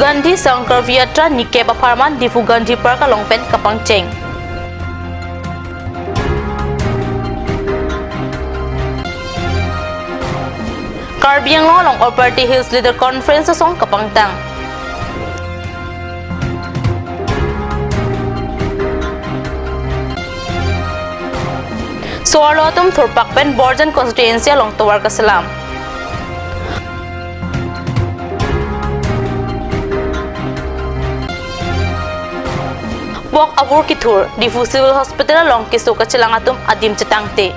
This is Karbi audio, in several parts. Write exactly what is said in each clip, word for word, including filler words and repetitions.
Gandhi Sankalp Yatra nikep apharman Diphu Gandhi Park along pen kapangcheng. Karbi Anglong along All Party Hills Leader Conference asong kapangtang. So-arlo atum thurpak pen Borjan constituency along tovar kaselam. Pok avur kithur, Diphu Civil Hospital along keso kachelang atum adim chetangte.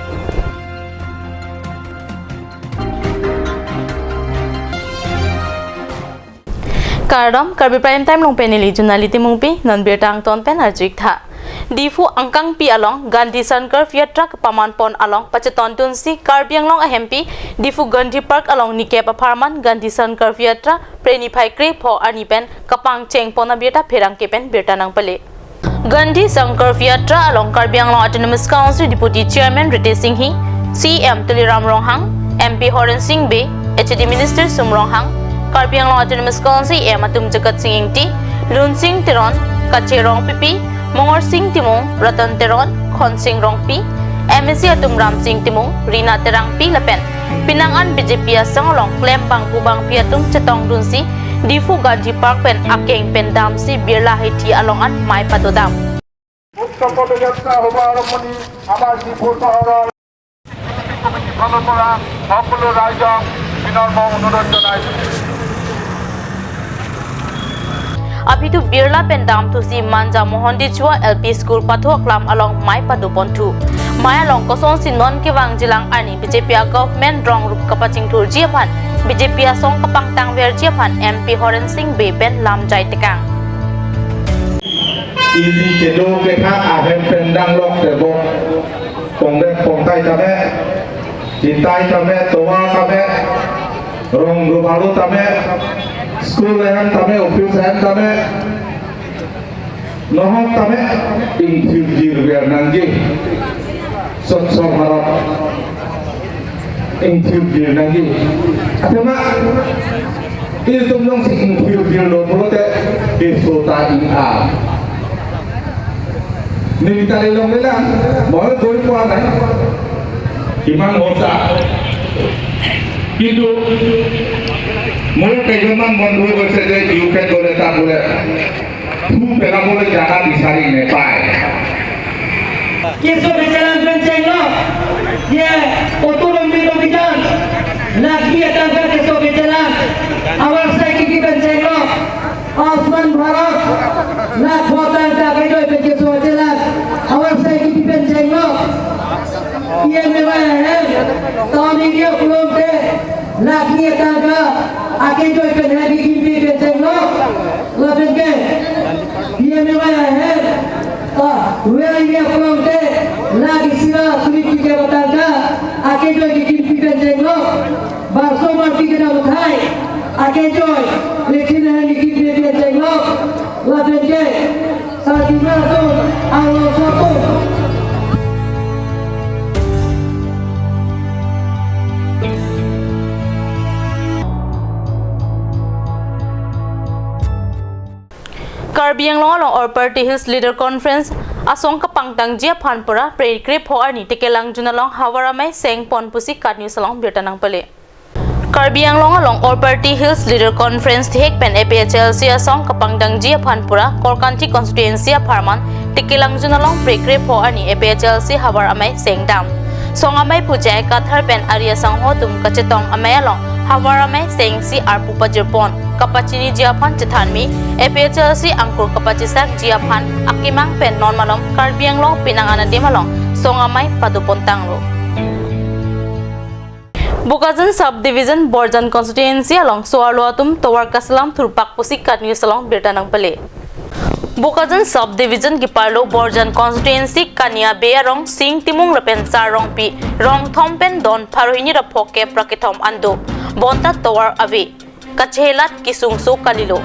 Kardom, Karbi Prime Time along pen neli Junali Timungpi, non birta angton pen arju-ik tha. Diphu angkangpi along Gandhi Sankalp Yatra kepaman pon along pachetondunsi Karbi Anglong ahempi Diphu Gandhi Park along nikep apharman Gandhi Sankalp Yatra Phre niphai krepho arni pen kapangcheng pon abirta pherangke pen birta nangpale. Gandhi Sankalp Yatra along Karbi Anglong Autonomous Council Deputy Chairman Ritesh Enghi, C E M Tuliram Ronghang, M P Horen Sing Bey, H A D Minister Sum Ronghang, Karbi Anglong Autonomous Council E M atum Jagat Sing Engti, Lunsing Teron, Kache Rongpipi, Mongorsing Timung, Ratan Teron, Khonsing Rongpi, M A C atum Ramsing Timung, Rina Terangpi lapen penang an B J P asong along klem bangphu bangphi atum chetongdunsi Diphu Gandhi Park pen akeng pen damsi Birla Hithi along an mei padodam. উক্ত পদযাত্ৰা শুভাৰম্ভণি আমাৰ ডিফু চহৰৰ কমিটিখনৰ পৰা সকলো ৰাইজক বিনম্ৰ অনুৰোধ জনাইছোঁ। Abidhu Birla pen damthusi Manja Mohan Dejua L P School pathu aklam along mei padoponthu. Mei along kosonsi non kevangjilang arni B J P a government rong rup kapachingthurji aphan B J P asong kapangtangverji aphan M P Horen Sing Bey pen lamjai tekang. Ili kedo kethak ahem pen danglok tebok. Pongdet pongtai tame, chitai tame, tovar tame, rong rubalu tame, school ahem tame, office ahem tame, nohok tame, ingthir jirver nangji, Swachh Bharat, ingthir jir nangji. Athema, ilitum jongsi ingthir jirlo pulote, keso ta ing-a. Neli kali longlelang, moi goi pua nai. Iman hosa. Kintu, moi kejoman mon dui hoise je, you can go le ta bole. Thu pela bole jaga bisari nepai. Keso kechelang pen chenglo, ye otu rombi rombi jan, lakh ni atangka keso kechelang, awarsai kiti pen chenglo, Ayushman Bharat, lakh pho tangka kejoi pen keso kechelang, awarsai kiti pen chenglo, P M A Y ahem, town area pulote, lakh ni atangka akejoi pen hem kikimpi pen chenglo, lapen ke, P M A Y ahem, ah, rural area pulote, lakh isi ra suri kikep atangka akejoi kikimpi pen chenglo, barso marti kedam athai akejoi, lapen hem kikimpi pen chenglo, lapen ke, Sarkimar atum, arloso atum. Karbi Anglong along All Party Hills Leader Conference asong kapangtangji aphan pura Phre krepho arni Tekelangjun along havar amei sengpon pusi KAT News along birta nangpale. Karbi Anglong along All Party Hills Leader Conference thek pen A P H L C asong kapangtangji aphan pura Korkanthi constituency apharman Tekelangjun along Phre krepho arni A P H L C havar amei sengdam. Song amei pu J I Kathar pen ari asangho atum kachetong amei along havar amei sengsi arpu pajirpon kapachiniji aphan chethanmi A P H L C angkur kapachesakji aphan akemang pen non malom Karbi Anglong penang an adim along song amei padopontanglo. Bokajan Sub Division Borjan Constituency along so-arlo atum tovar kaselam thurpak pusi KAT News along birta nangpale. Bokajan Sub Division kiparlo Borjan Constituency Kania Bey arong Sing Timung lapen Sar Rongpi rong thom pen don pharo hini ra phokep ra kethom an do. Bonta tovar ave. Kachelat kesung so kalilo.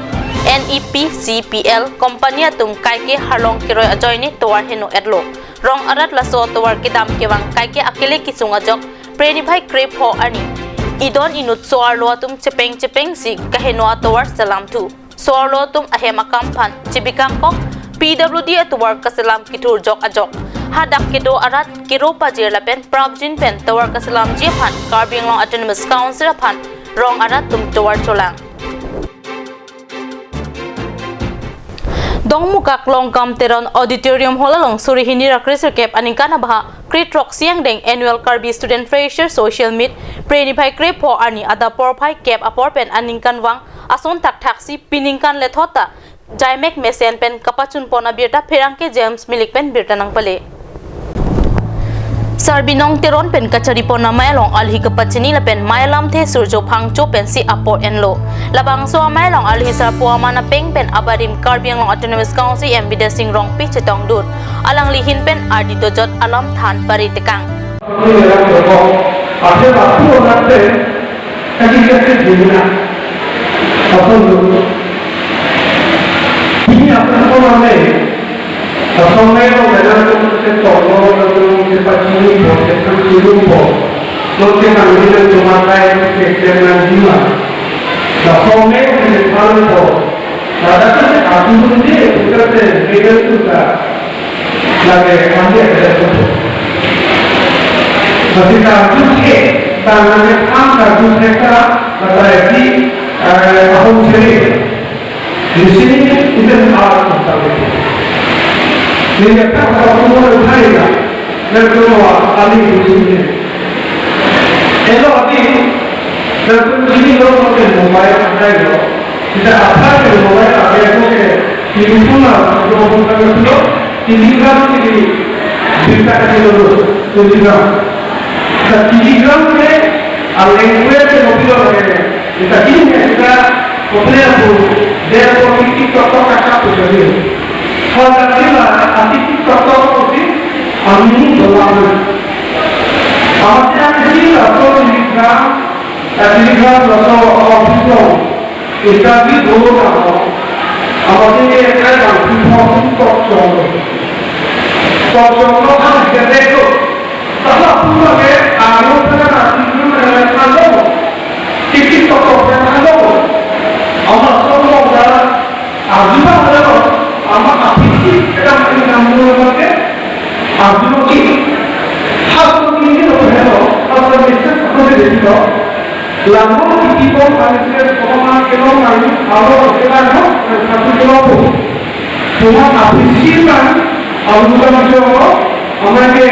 N E P C P L company atum kaike harlong keroi ajoine tovar heno-etlo. Rong arat laso tovar kedam kevang kaike akele kesung ajok Phre niphai krepho arni idon inut so-arlo atum chepeng chepengsi kaheno atovar selamthu. so-arlo atum ahem akam aphan chibikangkok, P W D atovar kaselam kethur jok ajok. Hadak kedo arat kero pajir lapen prapjin pen tovar kaselamji aphan Karbi Anglong Autonomous Council aphan rong arat atum tovar cholang. Dongmukak Longkam Teron Auditorium Hall along suri hini ra kre sirkep aningkan abaha kre throksi angdeng Annual Karbi Student Freshers Social Meet Preni phai krepho arni adap porphai kep apor pen aningkanvang ason thakthaksi piningkan lethot ta jaimek mesen pen kapachunpon abirta pherangke James Milik pen birta nangpale. Sarbinong Teron pen kacharipon amei along alhi kapachini lapen mei alamthe Surjo Phangcho pensi apor enlo. Labangso amei along alhi sarpo aman apeng pen abarim Karbi Anglong Autonomous Council E M Bidya Sing Rongpi chetongdun. Alangli ahin pen ardi dojot alam than pari tekang. Athe bapu onate kaki kaki jina. Ason lo. Ini ason ko name. Ason name lo, nana ko se to lo, lo se pachini po, se pachini po. Lo se nang ni nang cuma kai se se nang jima. Ason name se palo po. Dada ko se aku pun dia, bukan se, dia suka. Lagi kami ada satu. Masih kartu ke, tangannya am kartu mereka, kata si, eh, tahun seri. Di sini kita harus sampai. Ini kan satu orang lain lah. Dan semua kami di sini. Elo ati, dan sini lo pakai mobile ada lo. Kita apa ke mobile ada yang pakai. Ini pun lah, kalau bukan itu, Telegram ini bisa kasih dulu, Telegram. Sa Telegram ke, a language ke kopi lo ke. Sa ini ke kita kopi lo tu, dia kopi TikTok tok kakak tu jadi. Kalau tak kira, a TikTok tok kopi, a mini doang. Amat yang kecil lah, so Telegram, sa Telegram lah, so office lo. Interview dolo tanglo. Amate ke ekta tang pithok tok chong. Tok chong lo kan gede ko. Tala pura ke aro kana na tinglu kana tanglo. Tiki tok tok kana tanglo. Ama solo da. Ajuba da. Ama apisi kita main kamu lo ke. Aju ki. Hasu ini lo ke lo. Hasu bisa aku jadi lo. Lalu di Bipon Parises Koma Kelong Lalu Alo Kelano Satu Kelompo. Cuma habis siman, alu kan jono, amake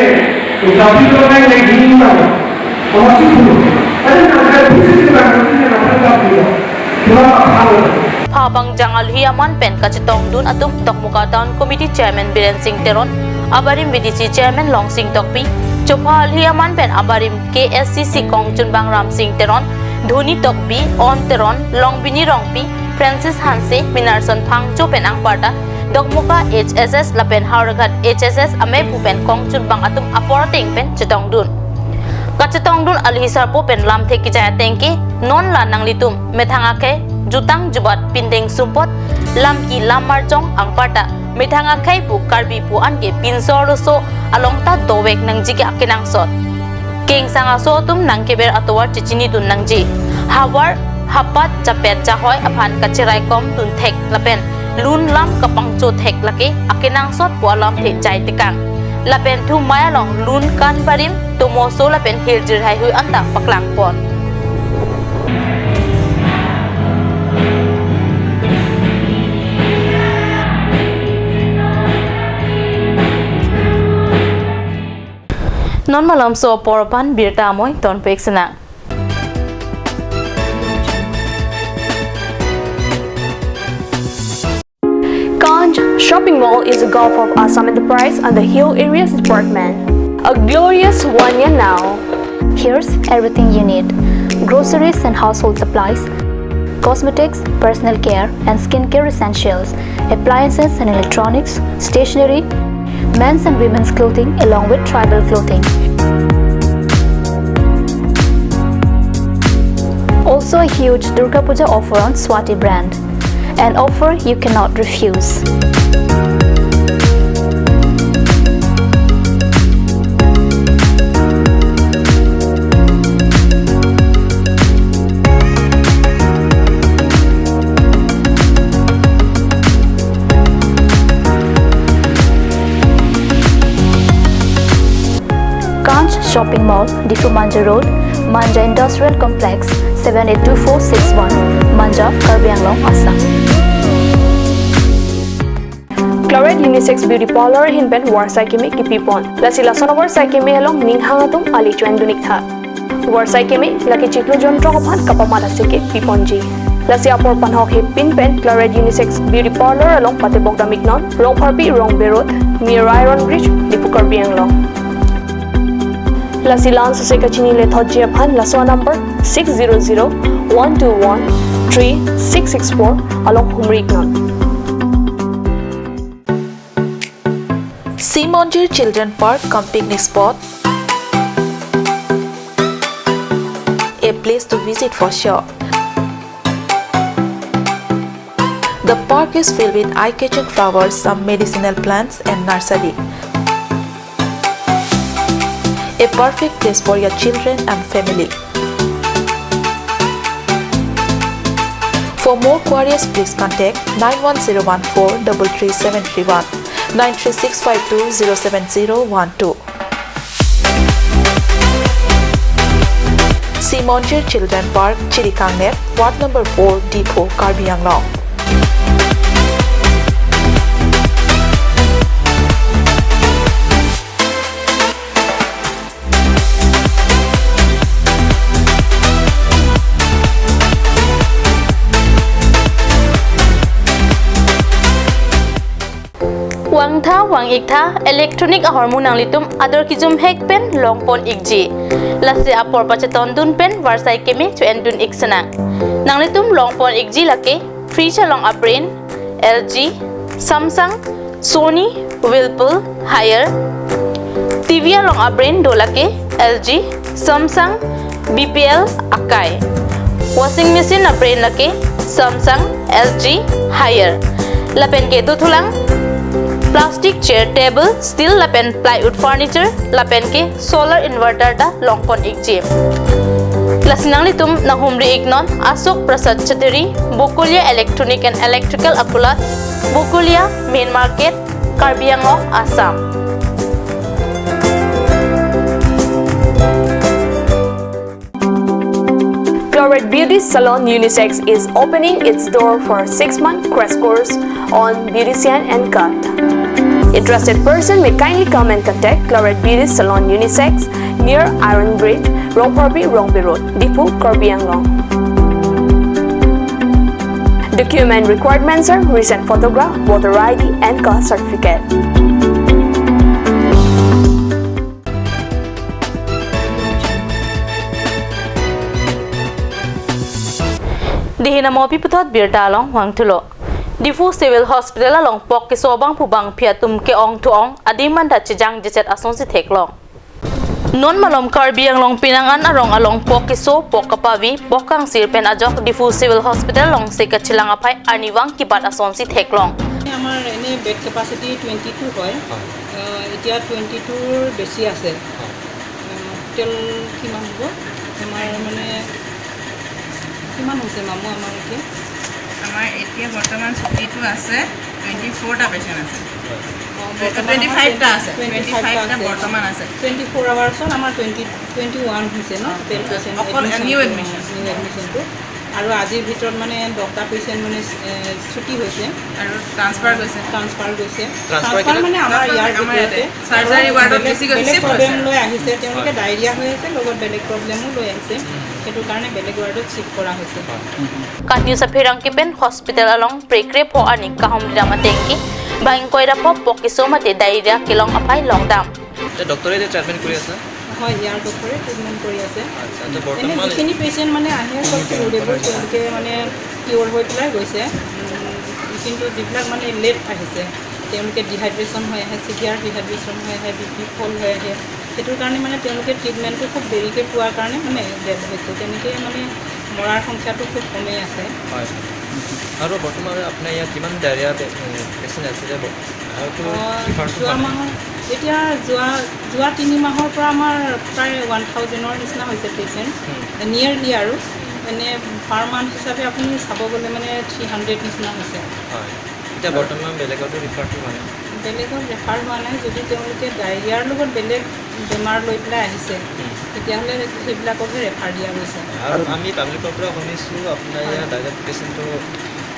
usabi ko nang lagi ni mana. Sama si pulu. Ada nak ada bisnis ni mana ni nak ada pulu. Cuma apa hal? Phabang jang alhi aman pen kachetongdun atum Dokmoka Town Committee Chairman Biren Sing Teron, abarim V D C Chairman Longsing Tokbi, chopha alhi aman pen abarim K S C C kongchunbang Ramsing Teron, Dhoni Tokbi, On Teron, Longbini Rongpi, Francis Hanse, Minarson Phangcho pen anparta Dokmoka H S S lapen Howraghat H S S amepu pen kongchunbang atum apor ateng pen chetongdun. Kachetongdun alhi sarpo pen lamthe kejai ateng ke non la nanglitum methang akhei, jutang jubat, pindeng sumpot, lamki lam marjong anparta methang akhei pu Karbi pu an ke pinso arloso along ta dovek nangji ke akenangsot. Kengsang aso atum nangkeber atovar chechinidun nangji. Havar, hapat, chapet, chahoi aphan kacheraikom dunthek lapen lun lam kapangchothek lake akenangsot pu alamthe jai tekang. Lapen thumai along lun kan barim, tomoso lapen hirjir haihui anta paklangpon. Non malomso apor aphan birta amoi tonpek sena. Kanj Shopping Mall is a gulf of Assam Enterprise and the Hill Areas Department. A glorious one year now. Here's everything you need: groceries and household supplies, cosmetics, personal care and skincare essentials, appliances and electronics, stationery, men's and women's clothing along with tribal clothing. Also a huge Durga Puja offer on Swati brand. An offer you cannot refuse. Shopping Mall, Diphu Manja Road, Manja Industrial Complex, seven eight two four six one, Manja, Karbi Anglong, Assam. Claret Unisex Beauty Parlor ahin pen varsai keme kipipon. Lasi lason avarsai keme along ning hang atum ali cho-en dun-ik tha. Varsai keme lake chiklo jon throk aphan kapamat aseke piponji. Lasi apor panhok hepin pen Claret Unisex Beauty Parlor along patebok dam-iknon, Rongpharpi Rongbe Road, near Iron Bridge, Diphu, Karbi Anglong. Lasi la-an sose kachini lethotji aphan laso number six zero zero one two one three six six four along humri-iknon. Sea Monjir Children Park cum picnic spot, a place to visit for sure. The park is filled with eye-catching flowers, some medicinal plants and nursery. A perfect place for your children and family. For more queries, please contact nine one zero one four double three seven three one, nine three six five two zero seven zero one two. Sea Monjir Children Park, Chirikangner, Ward number four, Diphu, Karbi Anglong. Vangtha, vang-iktha, electronic ahormu nanglitum ador kejum hek pen longpon-ikji. Lasi apor pachetondun pen varsai keme cho-en dun-ik senang. Nanglitum longpon-ikji lake fridge along a-brand L G, Samsung, Sony, Whirlpool, Haier. T V along a-brand do lake L G, Samsung, B P L, Akai. Washing machine a-brand lake Samsung, L G, Haier. Lapen ke dothulang plastic chair, table, steel lapen plywood furniture, lapen ke solar inverter ta longpon-ikji. Lasi nanglitum nanghumri-iknon Ashok Prasad Chattery, Bokolia Electronic and Electrical Akulat, Bokolia Main Market, Karbi Anglong, Assam. Claret Beauty Salon Unisex is opening its door for six-month crash course on beautician and cut. Interested person may kindly come and contact Claret Beauty Salon Unisex near Iron Bridge, Rongpharpi, Rongbe Road, Diphu, Karbi Anglong. Document requirements are recent photograph, voter I D and caste certificate. Dihina mopi puthot birta along vangthulo. Diphu Civil Hospital along pok keso abangphu bangphi atum ke-ong thu-ong adim anta chejang jechet asonsi theklong. Non malom Karbi Anglong penang an arong along pok keso, pok kapavi, pok kangsir pen ajok Diphu Civil Hospital alongsi kachelang aphai arnivang kibat asonsi theklong. আমাৰ এনে bed capacity twenty two হয়। হয়। আহ, এতিয়া twenty tour বেছি আছে। হয়। আহ, টোটেল কিমান হ'ব? আমাৰ মানে কিমান হৈছে মামু আমাৰ এতিয়া? আমাৰ এতিয়া বৰ্তমান ছুটীটো আছে, টুৱেণ্টি ফ'ৰটা পেচেণ্ট আছে। অ, বৰ্তমান টুৱেণ্টি ফাইভটা আছে, টুৱেণ্টি ফাইভটা টুৱেণ্টি ফাইভটা আছে। বৰ্তমান আছে। টুৱেণ্টি ফ'ৰ আৱাৰ্ছত আমাৰ টুৱেণ্টি, টুৱেণ্টি ওৱান হৈছে ন? অ, টোটেল পেচেণ্ট অকল এডমিশ্যন, নিউ এডমিশ্যন। নিউ এডমিশ্যনটো। আৰু আজিৰ ভিতৰত মানে দহটা পেচেণ্ট মানে, এ, ছুটী হৈছে। আৰু ট্ৰান্সফাৰ গৈছে। ট্ৰান্সফাৰ গৈছে। ট্ৰান্সফাৰ ট্ৰান্সফাৰ কেতিয়া? মানে আমাৰ ট্ৰান্সফাৰ ইয়াৰ আমাৰ ইয়াতে। ভিতৰতে। চাৰ্জাৰী ৱাৰ্ডত বেলেগ, বেছি বেলেগ চিফ্ট প্ৰব্লেম হৈছে। লৈ আহিছে, তেওঁলোকে হয়। ডায়েৰিয়া হৈ আছে, লগত বেলেগ প্ৰব্লেমো লৈ আহিছে। উম। সেইটো কাৰণে বেলেগ ৱাৰ্ডত চিফ্ট কৰা হৈছে। হয়। Cut news apherangke pen hospital along prekre pho arni kahumri dam atengke bang ingkoi ra pho pok keso mate diarrhea kelong aphai longdam. এতিয়া ডক্টৰে এতিয়া ট্ৰিটমেণ্ট কৰি আছে? হয়, ইয়াৰ ডক্টৰে ট্ৰিটমেণ্ট কৰি আছে। আচ্ছা, আচ্ছা, এনে বৰ্তমান যিখিনি পেচেণ্ট মানে আহে, চব কিউৰেবল, তেওঁলোকে মানে কিউৰ হৈ পেলাই গৈছে। উম, কিন্তু যিবিলাক মানে লেট আহিছে, তেওঁলোকে ডিহাইড্ৰেশ্যন হৈ আহে, ছিভিয়াৰ ডিহাইড্ৰেশ্যন হৈ আহে, বি পি ফল হৈ আহে, সেইটো কাৰণে মানে তেওঁলোকে ট্ৰিটমেণ্টটো খুব দেৰিকৈ পোৱাৰ কাৰণে মানে ডেথ হৈছে। তেনেকৈ মানে মৰাৰ সংখ্যাটো খুব কমেই আছে। হয়। আৰু বৰ্তমান আপোনাৰ ইয়াত কিমান ডায়েৰিয়া পে-, এ, পেচেণ্ট আছিলে ব-, আৰু তো অ, ৰিফাৰটো যোৱা মানে মাহৰ, এতিয়া যোৱা, যোৱা তিনি মাহৰ পৰা আমাৰ প্ৰায় ওৱান থাউজেণ্ডৰ নিচিনা হৈছে পেচেণ্ট, হুম। নিয়েৰলি আৰু। হুম। এনে পাৰ মান্থ হিচাপে আপুনি চাব গ'লে মানে থ্ৰী হাণ্ড্ৰেড নিচিনা হৈছে। হয়। এতিয়া বৰ্তমান বেলেগতো ৰিফাৰটো হোৱা নাই? বেলেগত ৰেফাৰ হোৱা নাই। যদি তেওঁলোকে ডায়েৰিয়াৰ লগত বেলেগ বেমাৰ লৈ পেলাই আহিছে, তেতিয়াহ'লে সেইবিলাককহে ৰেফাৰ দিয়া গৈছে। আৰু আমি পাব্লিকৰ পৰা শুনিছোঁ আপোনাৰ ইয়াত ডায়েৰিয়া পেচেণ্টটো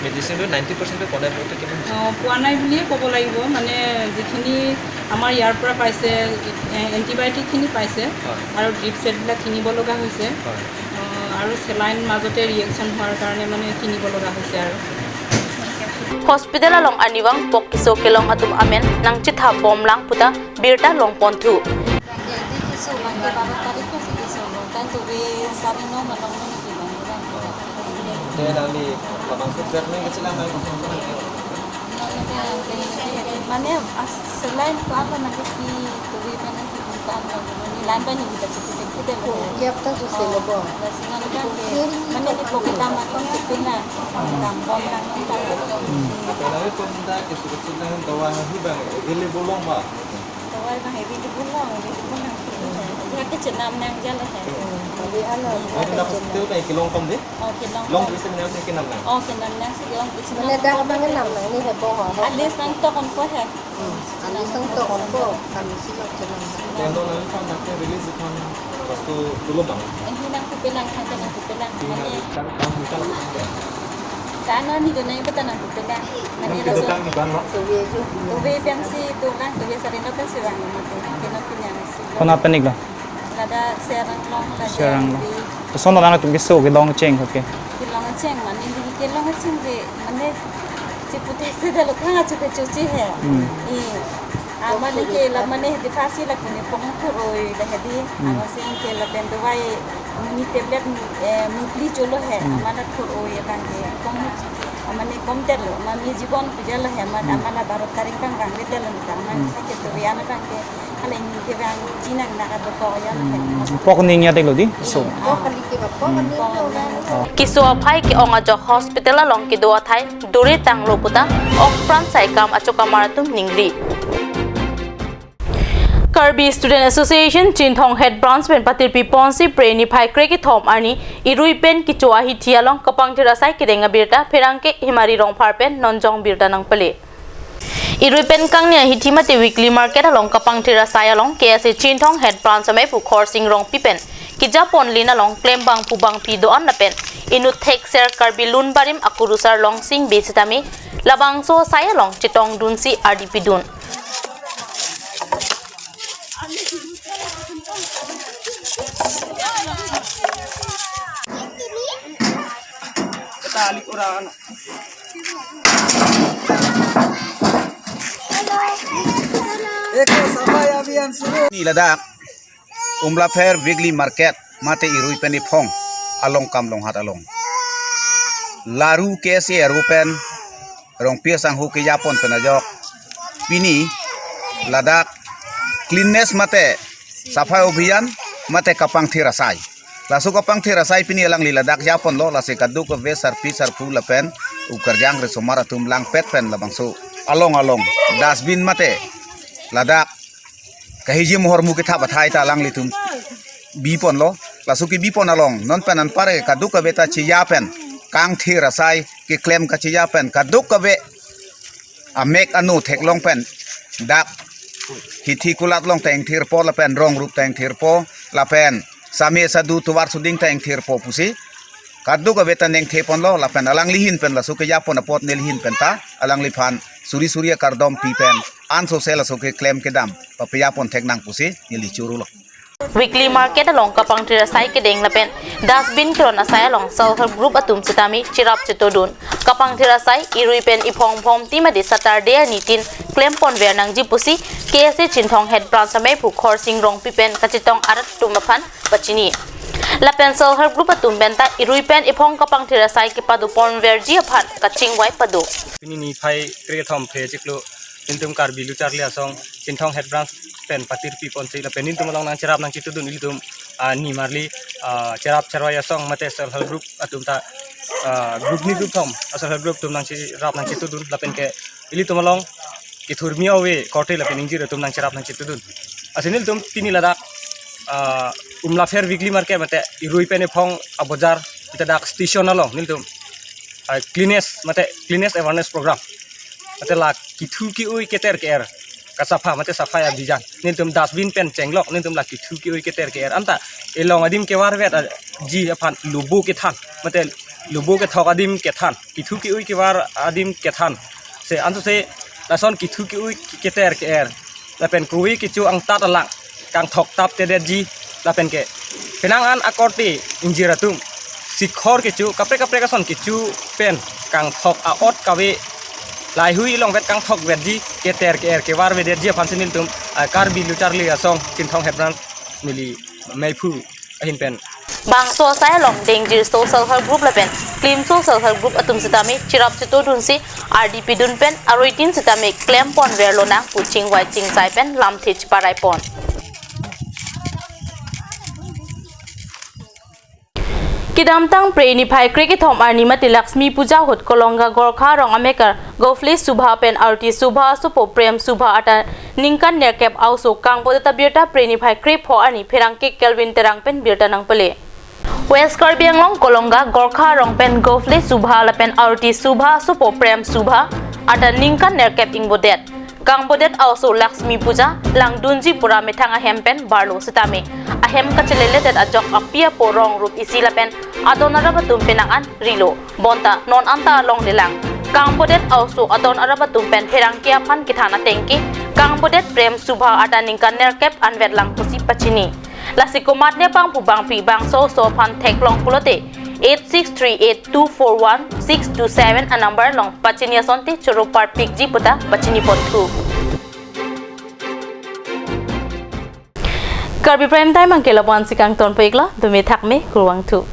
মেডিচিনটো নাইণ্টি পাৰ্চেণ্টটো পোৱা নাই বুলি কিমান? অ, পোৱা নাই বুলিয়ে ক'ব লাগিব। মানে যিখিনি আমাৰ ইয়াৰ পৰা পাইছে, এ, এণ্টিবায়'টিকখিনি পাইছে হয়। আৰু ড্ৰিপ ছেটবিলাক কিনিব লগা হৈছে। হয়। অ, আৰু চেলাইন মাজতে ৰিয়েকশ্যন হোৱাৰ কাৰণে মানে কিনিব লগা হৈছে আৰু। Hospital along arnivang pok keso kelong atum amen nangchethap bomlang puta birta longponthu. Bangke di keso, bangke baro tarik pasi keso lo. Tan tuve sari no malong no niki bang, bang. Dia nanti labangso treatment kecil yang main kosong kosong. Nono ke, ke, ke, mane as selain itu apa nanti di tuve mane di bukan lo. Ni lan bani kita situ kita lo. Kiap ta susilo bo. Basi nono ke, mane di pokok dam akon kita na. Dam bom lang kita. Tapi pun dah kesuka suka dawa hibang available long ba. Tawai bang heavy di pun long, heavy di pun lang. Dia ke chenam nang jalan ya. Tapi ano, Ada dapat satu tak kelong tom deh. Oh, kelong. Long bisa menyangkut ke enam nang. Oh, kenam nang si long ke chenam. Mana dah abang enam nang ni heboh ho. Alis nang to kon ko he. Alis nang to kon ko, kami si long chenam. Yang dua nanti kan nanti release kan pas tu dulu bang. Eh, hinang kupelang, hinang kupelang. Di Mane, hari kan kan kita kaano ni donai bata nang kupelang. Mane kita laso. Kan di ban lo. Tuve ju. Tuve piang si tulang, tuve sari no kan si bang mate. Kino piang si. Kona panik lo. Lada serang long, lada Serang long. di Sono lang tum keso kelong cheng, okay. Kelong cheng, mane di kelong cheng de, mane si putek te dalo kanga chuke chuchi he. Hmm. I, amane ke la mane di fasi la kuni pong kuroi da he di, ama sing ke lapen dawai muni tablet, eh, mupli cholo he, amala kuroi bang ke kom, amane kom tel lo, mami jibon puja lo he, ama, amala baro tarik bang bang le tel lo, amane si ke tuve ana bang ke. Hala ingin ke bang jinang na ka doko ya na he. Pok ning ya dek lo di. So. Kok kali ke ba, kok kali ke ba. Keso aphai ke-ong ajok hospital along kedo athai dore tanglo puta ok pran saikam achokamar atum ningri. Karbi Student Association Chinthong Head Branch pen patirpi ponsi Phre niphai krekethom arni irui pen kecho ahithi along kapangthir asai kedeng abirta pherangke Himari Rongphar pen nonjong birta nangpale. Irui pen kangni ahithi mate weekly market along kapangthir asai along K S A Chinthong Head Branch amei pu Khorsing Rongpi pen kejapon lin along klembang pu bangpi do-an lapen inut thekser Karbi Lun Barim akurusar Longsing Bey sitame labangso asai along chetongdunsi ardi pidun. Ni ladak Umlapher weekly market mate irui pen iphong along kam longhat along laru K S A arpu pen Rongpi asangho kejapon pen ajok pini ladak cleanness mate safai abhiyan mate kapangthir asai. Laso kapangthir asai pini alangli ladak japonlo, lasi kadokave sarpi sarpo lapen ukarjang risomar atum langpet pen labangso along along dustbin mate ladak kahiji mohor mu kethap athai ta alanglitum biponlo. Laso kebipon along non pen anparke kadokave ta cheja pen kangthir asai keklem kacheja pen kadokave amek ano theklong pen dak hithi kulat along ta ingthirpo lapen rong rup ta ingthirpo lapen same sadu tovar suding ta ingthirpo pusi kadokave ta ningtheponlo lapen alangli ahin pen laso kejapon apot neli ahin pen ta alangliphan suri suri akardom pi pen ansose laso keklem kedam papejapon thek nang pusi neli chorolo. Weekly market along kapangthir asai kedeng lapen dustbin keron asai along self help group atum sitame cherap chetodun. Kapangthir asai irui pen iphong phomti mate Saturday arni tin klempon ver nangji pusi K S A Chinthong Head Branch amei pu Khorsing Rongpi pen kachetong arat atum aphan pachini. Lapen self help group atum pen ta irui pen iphong kapangthir asai kepadopon verji aphan kachingvai pado. Pini niphai krekethom phre chiklo nelitum Karbi Lo Charli Asong Chinthong Head Branch pen patirpi ponsi lapen nelitum along nangcherap nangchetodun ilitum, ah, nimarli, ah, cherap chervai asong mate self help group atum ta, ah, group ni group thom, ah, self help group atum nangcherap nangchetodun lapen ke ilitum along kethurmi ave korte lapen ingjir atum nangcherap nangchetodun. Lasi nelitum pini ladak, ah, Umlapher weekly market mate irui pen iphong abojar mate dak station along nelitum, ah, cleanness mate cleanness awareness program mate la kethu ke-oi keter ke-er Ka Sapha mate Safai Abhiyan, nelitum dustbin pen chenglok, nelitum la kethu ke-ui keter ke-er anta elong adim kevarvet a-, ji aphan lubu kethan mate lubu kethok adim kethan, kethu ke-ui kevar adim kethan. Se ansose lason kethu ke-ui keter ke-er lapen kove kecho angtat alang kangthok tap tedetji lapen ke penang an akorte ingjir atum sikhor kecho kaprek kaprek ason kecho pen kangthok a-ot kave laheihui longvet kangthokvetji keter ke-er kevarvedetji aphansi nelitum, ah, Karbi Lo Charli Asong Chinthong Hebron neli meiphu ahin pen. Bangso asai along Dengjir Social Help Group lapen Klimso Social Help Group atum sitame cherap chetodunsi ardi pidun pen aruitin sitame klempon verlonang pu chingvai chingsai pen lamthe cheparaipon. Kedamtang Phre niphai krekethom arni mate Laxmi Puja ahut Kolonga Gorkha Arong amekar Gofle Subha pen Arti Subha asopo Prem Subha ata ningkan nerkep a-oso kangbodet abirta Phre niphai krepho arni pherangke Kelvin Terang pen birta nangpale. West Karbi Anglong Kolonga Gorkha Arong pen Gofle Subha lapen Arti Subha asopo Prem Subha ata ningkan nerkep ingbodet. Kangbodet a-oso Laxmi Puja langdunji pura methang ahem pen barlo sitame ahem kacheleledet ajok api apo rong rup isi lapen adon arap atum penang an rilo. Bonta non anta longlelang. Kangbodet a-oso adon arap atum pen pherangke aphan kethan ateng ke kangbodet Prem Subha ata ningkan nerkep anvet lang pusi pachini. Lasi komatne bangphu bangphi bangso oso aphan theklong pulote eight six three eight two four one six two seven a-number along pachini asonte choro parpikji puta pachiniponthu. Karbi Prime Time anke lapu-ansi kangtonpo iklo, dome thakme, kurvangthu.